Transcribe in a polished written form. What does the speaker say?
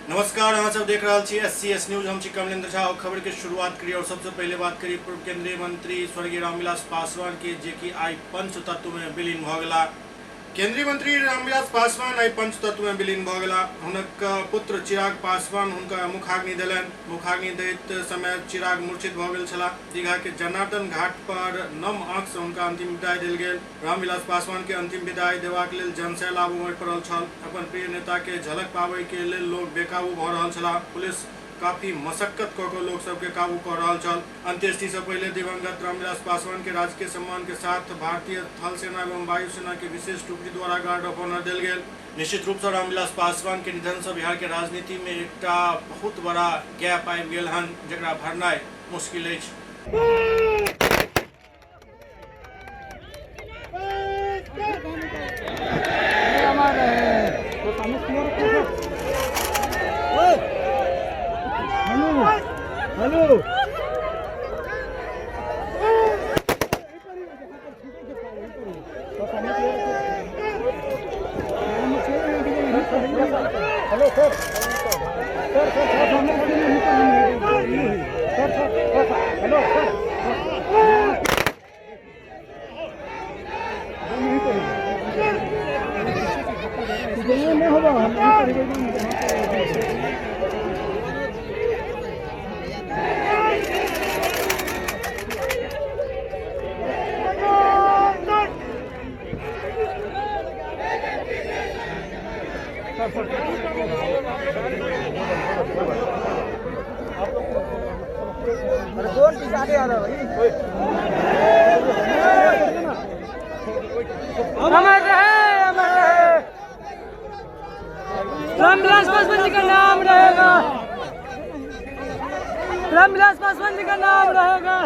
नमस्कार, अहाँ सब देख रहल छी एससीएस न्यूज। हम छी कमलेंद्र झा और खबर के शुरुआत करी और सबसे पहले बात करी पूर्व केंद्रीय मंत्री स्वर्गीय रामविलास पासवान के, जे कि आई पंच तत्व में विलीन भ गेला। केंद्रीय मंत्री रामविलास पासवान आई पंच तत्व में विलीन भ गेला। हुनक पुत्र चिराग पासवान हुनका मुखाग्नि देलनि। मुखाग्नि दैत समय चिराग मूर्छित भ गेल छलाह। दीघा के जनार्दन घाट पर नम आंख से हुनका अंतिम विदाई देल गेल। रामविलास पासवान के अंतिम विदाई देबाक लेल जनसैलाब उमड़ि पड़ल छल। अपन प्रिय नेता के झलक पाबै के लेल लोग बेकाबू भ रहल छलाह। पुलिस काफी मशक्कत कऽ के लोग सबके काबू कऽ रहल छल। अंत्येष्टि से पहले दिवंगत रामविलास पासवान के राजकीय सम्मान के साथ भारतीय थल सेना एवं वायु सेना के विशेष टुकड़ी द्वारा गार्ड ऑफ ऑनर देल गेल। निश्चित रूप से रामविलास पासवान के निधन से बिहार के राजनीति में एकटा बहुत बड़ा गैप आबि गेल हन, जकरा भरनाइ मुश्किल अछि। Hello hello sir sir sir sir sir hello sir. नहीं होगा। अरे कौन पीछे आगे आ रहा है भाई? अमर रहे, अमर रहे, रामविलास पासवान जी का नाम रहेगा, रामविलास पासवान जी का नाम रहेगा।